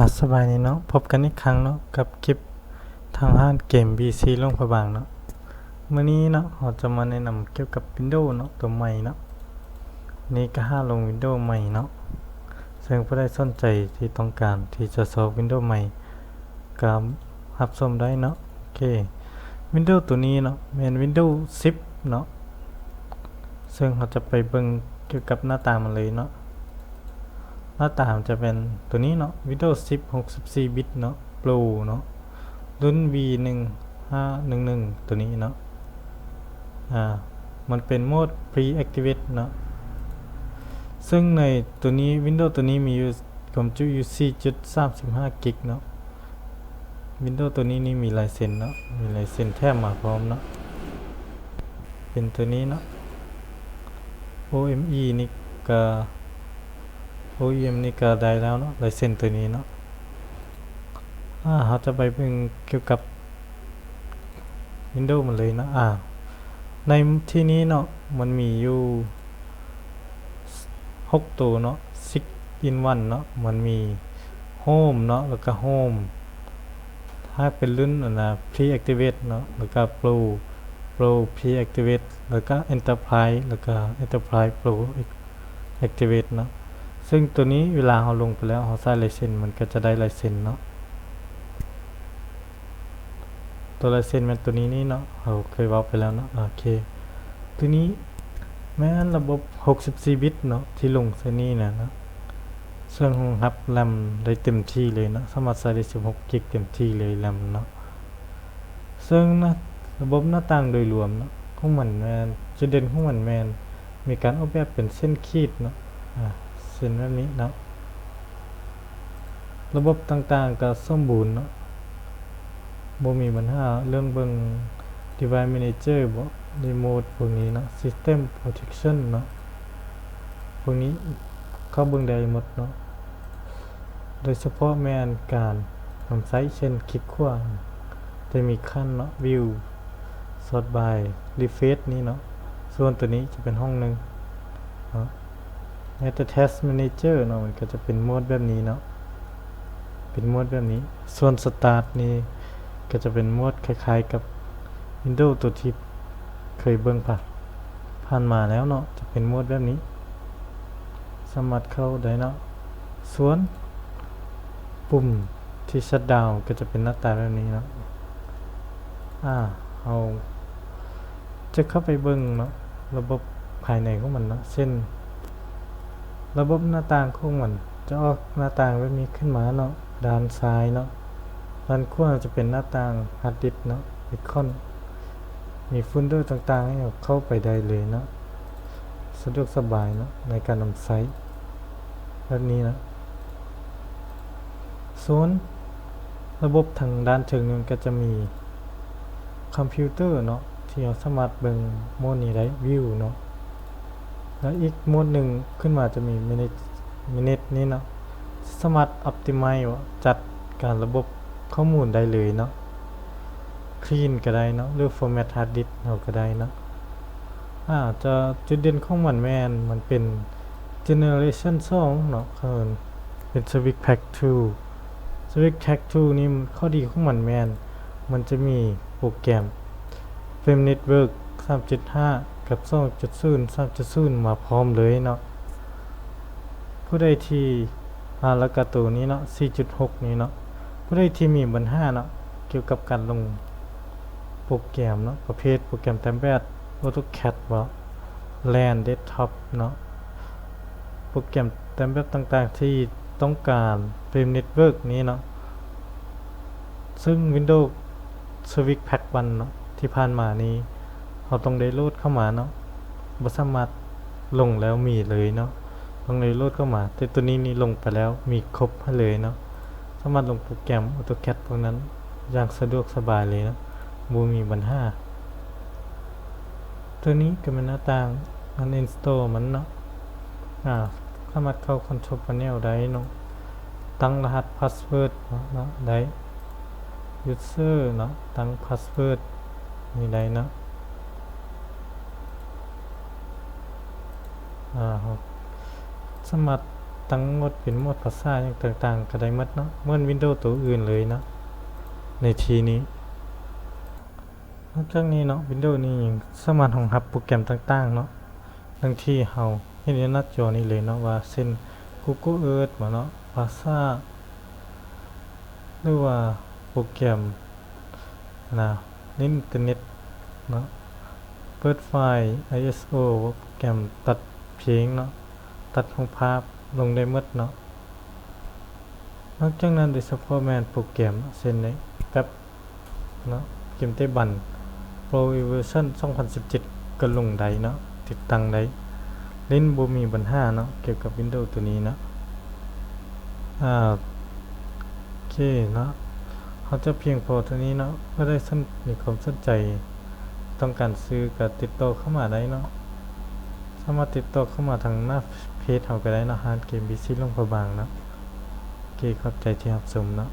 ອາ ສະບາຍດີເນາະ, ພົບກັນອີກຄັ້ງເນາະ ກັບຄລິບທາງຮ້ານເກມ ບີຊີ ຫຼວງພະບາງເນາະ. ມື້ນີ້ເນາະ ເຮົາຈະມາແນະນຳກ່ຽວກັບ Windows ເນາະ ຕົວໃໝ່ເນາະ. ນີ້ກະຫາລົງ Windows ໃໝ່ເນາະ, ເຊິ່ງຜູ້ໃດສົນໃຈທີ່ຕ້ອງການທີ່ຈະຊອກ Windows ໃໝ່ ກະຮັບຊົມໄດ້ເນາະ. ໂອເຄ Windows ໂຕນີ້ເນາະ ແມ່ນ Windows ສິບເນາະ, ເຊິ່ງເຮົາຈະໄປເບິ່ງກ່ຽວກັບໜ້າຕາມັນເລີຍເນາະ. ໜ້າຕາມັນຈະເປັນໂຕນີ້ເນາະ Windows ສິບ ຫົກສິບສີ່ບິດເນາະ Pro ເນາະ ລຸ້ນ ວີໜຶ່ງຫ້າໜຶ່ງໜຶ່ງ ໂຕນີ້ເນາະ. ອາ ມັນເປັນໂໝດ Pre-activate ເນາະ, ເຊິ່ງໃນໂຕນີ້ Windows ໂຕນີ້ມີຢູ່ ຄວາມຈຸຢູ່ ສີ່ຈຸດສາມສິບຫ້າກິກເນາະ. Windows ໂຕນີ້ນີ້ມີລາຍເຊັນເນາະ, ມີລາຍເຊັນແຖມມາພ້ອມເນາະ, ເປັນໂຕນີ້ເນາະ. ໂອເອັມອີ ນີ້ກະ ໂອອີເອັມ ນີ້ກະໄດ້ແລ້ວເນາະ ລາຍເຊັນໂຕນີ້ເນາະ. ອາ ເຮົາຈະໄປເບິ່ງກ່ຽວກັບ Windows ມັນເລີຍເນາະ. ອາ ໃນທີ່ນີ້ເນາະ ມັນມີຢູ່ຫົກໂຕເນາະ six in one ເນາະ, ມັນມີ Home ເນາະ ແລ້ວກະ Home ຫາກເປັນລຸ້ນອັນນາ Pre-activate ເນາະ, ແລ້ວກະ Pro Pro Pre-activate ແລ້ວກະ Enterprise ແລ້ວກະ Enterprise Pro Activate ເນາະ. ເຊິ່ງໂຕນີ້ເວລາເຮົາລົງໄປແລ້ວ ເຮົາໃສ່ລາຍເຊັນ ມັນກະຈະໄດ້ລາຍເຊັນເນາະ. ຕົວລາຍເຊັນແມ່ນໂຕນີ້ນີ້ເນາະ, ເຮົາເຄີຍເວົ້າໄປແລ້ວເນາະ. ໂອເຄ ໂຕນີ້ແມ່ນລະບົບຫົກສິບສີ່ບິດເນາະ ທີ່ລົງໃສ່ນີ້ນະເນາະ, ເຊິ່ງຮອງຮັບ RAM ໄດ້ເຕັມທີ່ເລີຍເນາະ, ສາມາດໃສ່ໄດ້ສິບຫົກກິກເຕັມທີ່ເລີຍ RAM ເນາະ. ເຊິ່ງນະ ລະບົບໜ້າຕ່າງໂດຍລວມເນາະ ຂອງມັນແມ່ນ ຈຸດເດັ່ນຂອງມັນແມ່ນມີການອອກແບບເປັນເສັ້ນຂີດເນາະ, ອາ ເຊັ່ນແບບນີ້ເນາະ. ລະບົບຕ່າງໆກະສົມບູນເນາະ, ບໍ່ມີບັນຫາເລື່ອງເບິ່ງ Device Manager ເບາະ Remote ພວກນີ້ເນາະ, System Protection ເນາະ, ພວກນີ້ເຂົ້າເບິ່ງໄດ້ໝົດເນາະ. ໂດຍສະເພາະແມ່ນການນຳໃຊ້ ເຊັ່ນ ຄລິກຂວາ ຈະມີຂັ້ນເນາະ View Sort by Refresh ນີ້ເນາະ, ສ່ວນໂຕນີ້ຈະເປັນຫ້ອງໜຶ່ງເນາະ. ແມ້ແຕ່ Task Manager ເນາະ ມັນກະຈະເປັນໂໝດແບບນີ້ເນາະ, ເປັນໂໝດແບບນີ້. ສ່ວນ Start ນີ້ກະຈະເປັນໂໝດຄ້າຍໆກັບ Windows ໂຕທີ່ເຄີຍເບິ່ງຜ່ານ ຜ່ານມາແລ້ວເນາະ, ຈະເປັນໂໝດແບບນີ້ ສາມາດເຂົ້າໄດ້ເນາະ. ສ່ວນປຸ່ມທີ່ Shutdown ກະຈະເປັນໜ້າຕາແບບນີ້ເນາະ. ອາ ເຮົາຈະເຂົ້າໄປເບິ່ງເນາະ ລະບົບພາຍໃນຂອງມັນເນາະ, ເຊັ່ນ ລະບົບໜ້າຕ່າງຂອງມັນຈະອອກໜ້າຕ່າງແບບນີ້ຂຶ້ນມາເນາະ, ດ້ານຊ້າຍເນາະ, ດ້ານຂວາຈະເປັນໜ້າຕ່າງ Hard Disk ເນາະ, Icon ມີໂຟນເດີຕ່າງໆໃຫ້ເຮົາເຂົ້າໄປໄດ້ເລີຍເນາະ, ສະດວກສະບາຍເນາະ ໃນການນຳໃຊ້ແບບນີ້ເນາະ. ສ່ວນລະບົບທາງດ້ານເທິງນີ້ມັນກະຈະມີຄອມພິວເຕີເນາະ ທີ່ເຮົາສາມາດເບິ່ງໂໝດນີ້ໄດ້ View ເນາະ, ແລ້ວອີກໂໝດໜຶ່ງຂຶ້ນມາຈະມີ Manage Manage ນີ້ເນາະ, ສາມາດ Optimize ວ່າຈັດການລະບົບຂໍ້ມູນໄດ້ເລີຍເນາະ, Clean ກະໄດ້ເນາະ ຫຼື Format Hard Disk ເຮົາກະໄດ້ເນາະ. ອາ ຈະ ຈຸດເດັ່ນຂອງມັນແມ່ນ ມັນເປັນ Generation ສອງເນາະ, ເປັນ Civic Pack two. Civic Pack two ນີ້ ຂໍ້ດີຂອງມັນແມ່ນ ມັນຈະມີໂປຣແກຣມ Frame Network ສາມຈຸດຫ້າ ກັບ ສອງຈຸດສູນ ສາມຈຸດສູນ ມາພ້ອມເລີຍເນາະ. ຜູ້ໃດທີ່ ອາ ແລ້ວກະໂຕນີ້ເນາະ ສີ່ຈຸດຫົກ ນີ້ເນາະ, ຜູ້ໃດທີ່ມີບັນຫາເນາະ ກ່ຽວກັບການລົງໂປຣແກຣມເນາະ ປະເພດໂປຣແກຣມແຕ້ມແບບ AutoCAD ເບາະ Land Desktop ເນາະ, ໂປຣແກຣມແຕ້ມແບບຕ່າງໆທີ່ຕ້ອງການ Frame Network ນີ້ເນາະ, ເຊິ່ງ Windows Civic Pack one ເນາະ ທີ່ຜ່ານມານີ້ ເຮົາຕ້ອງໄດ້ໂຫຼດເຂົ້າມາເນາະ, ບໍ່ສາມາດລົງແລ້ວມີເລີຍເນາະ, ຕ້ອງໄດ້ໂຫຼດເຂົ້າມາ. ແຕ່ໂຕນີ້ນີ້ລົງໄປແລ້ວມີຄົບໃຫ້ເລີຍເນາະ, ສາມາດລົງໂປຣແກຣມ AutoCAD ພວກນັ້ນຢ່າງສະດວກສະບາຍເລີຍເນາະ, ບໍ່ມີບັນຫາ. ໂຕນີ້ກະແມ່ນໜ້າຕ່າງ Uninstall ມັນເນາະ, ອາ ສາມາດເຂົ້າ Control Panel ໄດ້ເນາະ, ຕັ້ງລະຫັດ Password ເນາະ ໄດ້ User ເນາະ, ຕັ້ງ Password ນີ້ໄດ້ເນາະ. ອາ ເຮົາສາມາດ ຕັ້ງໂໝດເປັນໂໝດພາສາຫຍັງຕ່າງໆ ກໍໄດ້ໝົດເນາະ ເໝືອນວິນໂດໂຕອື່ນເລີຍເນາະ ໃນທີ່ນີ້. ນອກຈາກນີ້ເນາະ ວິນໂດນີ້ຍັງສາມາດຮອງຮັບໂປຣແກຣມຕ່າງໆເນາະ ດັ່ງທີ່ເຮົາເຫັນຢູ່ໜ້າຈໍນີ້ເລີຍເນາະ ວ່າເຊັ່ນ Google Earth ເນາະ ພາສາ ຫຼືວ່າໂປຣແກຣມນະ ຫຼິ້ນອິນເຕີເນັດເນາະ ເປີດໄຟລ໌ ໄອເອສໂອ ໂປຣແກຣມຕັດເພງເນາະ ຕັດຮູບພາບລົງໄດ້ໝົດເນາະ. ນອກຈາກນັ້ນ ໂດຍສະເພາະແມ່ນໂປຣແກຣມເຊັ່ນໃນແປັບເນາະ ເກມເຕະບັນ Pro Evolution ສອງພັນສິບເຈັດ ກໍລົງໄດ້ເນາະ ຕິດຕັ້ງໄດ້ ຫຼິ້ນບໍ່ມີບັນຫາເນາະ ກ່ຽວກັບວິນໂດໂຕນີ້ເນາະ. ອາ ໂອເຄເນາະ ເຮົາຈະພຽງພໍເທົ່ານີ້ເນາະ. ເມື່ອໃດສົນ ມີຄວາມສົນໃຈ ຕ້ອງການຊື້ກໍຕິດຕໍ່ເຂົ້າມາໄດ້ເນາະ ສາມາດຕິດຕໍ່ເຂົ້າມາທາງໜ້າເພຈເຮົາກໍໄດ້ເນາະ ຮ້ານເກມ ພີຊີ ຫຼວງພະບາງເນາະ. ໂອເຄ ຂອບໃຈທີ່ຮັບຊົມເນາະ.